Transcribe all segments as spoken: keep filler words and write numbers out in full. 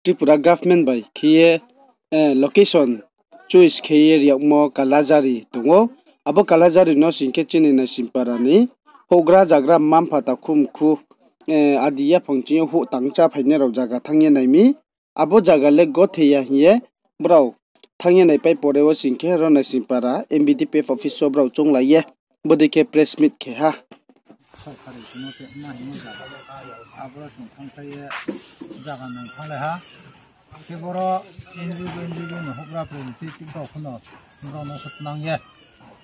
Tripura government bai khe ye location choice khe ye riyagmo Kalajari tong ou. Abo Kalajari no sing khe chini Naisingpara ni houhgra zagra mma-mpha takhu mkhu, adi yaphang ching yo houh tang chá phainai rao zaga thanng ye nai mi. Abo zaga le gothe ya hing ye brao thanng ye naipai pore wo sing khe ro Naisingpara M B D P F office wo brao chounglai ye bodei khe press meet khe ha. Sorkari chungno tongma hingmo zaga, aboro chung thanngkhlai ye zaga nang thannglai ha. Khe boro N G O, N G O ni houhgra proriti tibkau phuno brao no hutnang ye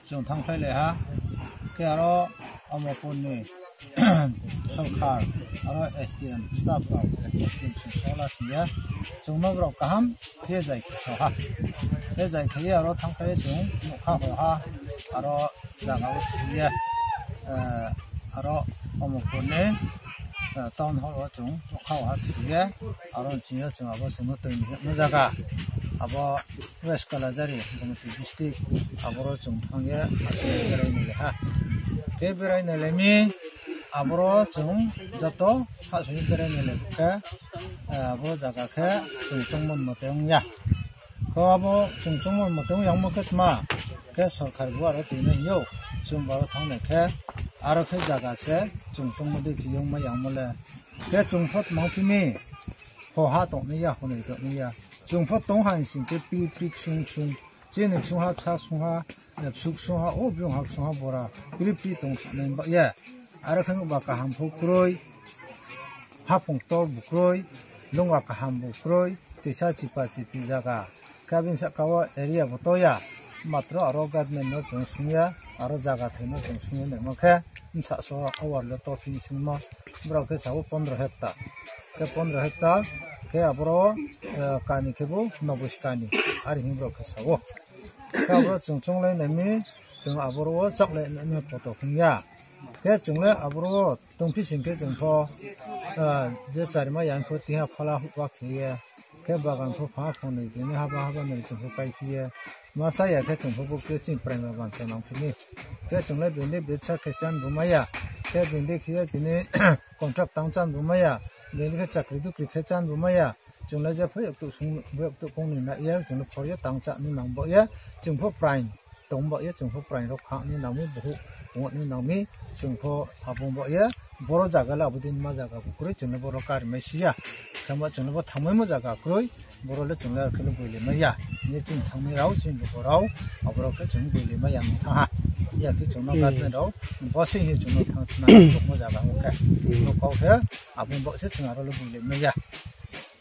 chung thanngkhlailai ha. Khe aro Omorpur ni sorkar, aro S D M staff rao, S D M sing sola sing ye, chung no brao kaham khe zai khe so ha. Khe zai khe ye aro thanngkhlai ye chung nougkha ho ha, aro zaga wo thu ye, aro Omorpur ni town hall wo chung nougkha ho ha thu ye, aro ching yo chung abo chung no toi ni hingmo zaga, abo West Kalajari, Gomati district, aboro chung thanng ye asuh berai nai le ha. Khe berai nai le mi, aboro chung joto hahsoing berai nai le khe, abo zaga khe chung choungmo mote ong ya. Khe abo chung choungmo mote ong yangmo khe tma, khe sorkar bo aro toi nai hing ou, chung boro thanng nai khe, aro khe zaga se chung choungmo dei khe yongmai yangmo le. Khe chung pho tma phi mi, hoha tongnai ya, honoi tongnai ya. Chung pho tong ha hing sing khe pri pri ksung ksung. Chini ksungha, bsa ksungha, bsu ksungha, o biungha ksungha bora pri pri tong thanai ba ye. Aro khe nouhba kaham pho kroi, haphung ktor bo kroi, lungba kaham bo kroi, toisa chipa chipi zaga. Khe bini sahka wo area bo to ya, matro aro government no chung sung ye, aro zaga thai no chung sung ye naimo khe, bsa so over le to phi sungmo, brao khe sa ou pondro hectare. Khe pondro hectare, khe aboro kani khe bo nobois kani, are hing brao khe sa ou. Khe aboro chung chounglai nai mi, chung aboro wo chaohlai nai mi poto hing ya. Khe chung le aboro wo tongphi sing khe chung pho, je charima yang pho tiha phala houhba khe ye, khe bagan pho pha phongnoi tini haba haba noi chung pho kaiphi ye, ma cha ya khe chung pho bo khe chini prai ma ban cha nang phi ni. Khe chung le bini bebsa khe chan bo mai ya, khe bini khe ye tini contract tang chan bo mai ya, bini khe chakri dukri khe chan bo mai ya, chung le je pho yaktuh sung, yaktuh kong ni na ye, chung le phor ye tang cha ni nang bo ye, chung pho prai tong bo ye, chung pho prai rao kha ni nang mi, bohouh pung ni nang mi, chung pho abo bo ye, boro zaga le abo dei ma zaga bo kroi, chung le boro kari mai si ya. Khe ma chung le bo thanngmaimo zaga kroi, boro le chung le ar khe le boilai mai ya. Ni chini thanngnai rao, chini lugo rao, aboro khe chung boilai mai ya ni thanng ha. Ya khe chung no government rao, bo se hing chung no thanng thna tongmo zaga wo khe. Bo kau khe, abo bo se chung aro le boilai mai ya.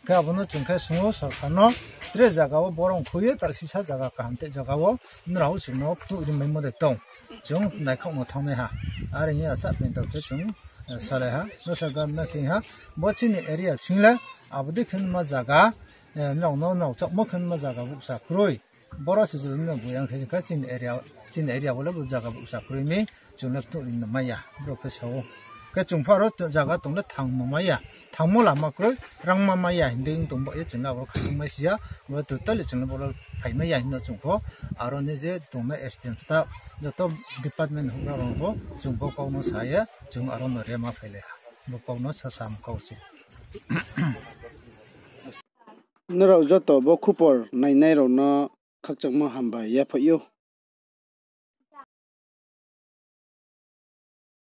Khe abo no chung khe sung ou sorkar no, tre zaga wo borong khui ye, ta sisa zaga kaham tei zaga wo, nrao chung no phnuh ri maimo de tong. Chung naikhaoh no thanngnai ha. Are hing ye asa penta khe chung salai ha, no sa gan na khe ha, bo chini area bsing le, abo dei khe ma zaga, nrao no nrao chaohmo khe ma zaga buksa kroi. Boro se je no bo yang khe khe chini area, chini area wo le bo zaga buksa kroi mi, chung le phnuh ri no mai ya, brao khe sa ou. Khe chung pho aro zaga tong le thanngmo mai ya, thanngmo lama kroi, rangma mai ya, hing dei tong ba ye chung le abo khatung mai si ya, bo totally chung le bo phai mai ya hing no chung pho, aro ni je tongnai S D M staff, joto department houhgra rao pho, chung pho kau no sa ye, chung aro no rema phailai ha. Bo kau no sa sam kau se. Nrao joto bo khupor nainai rao no khakchangmo hambai yaphaih ou.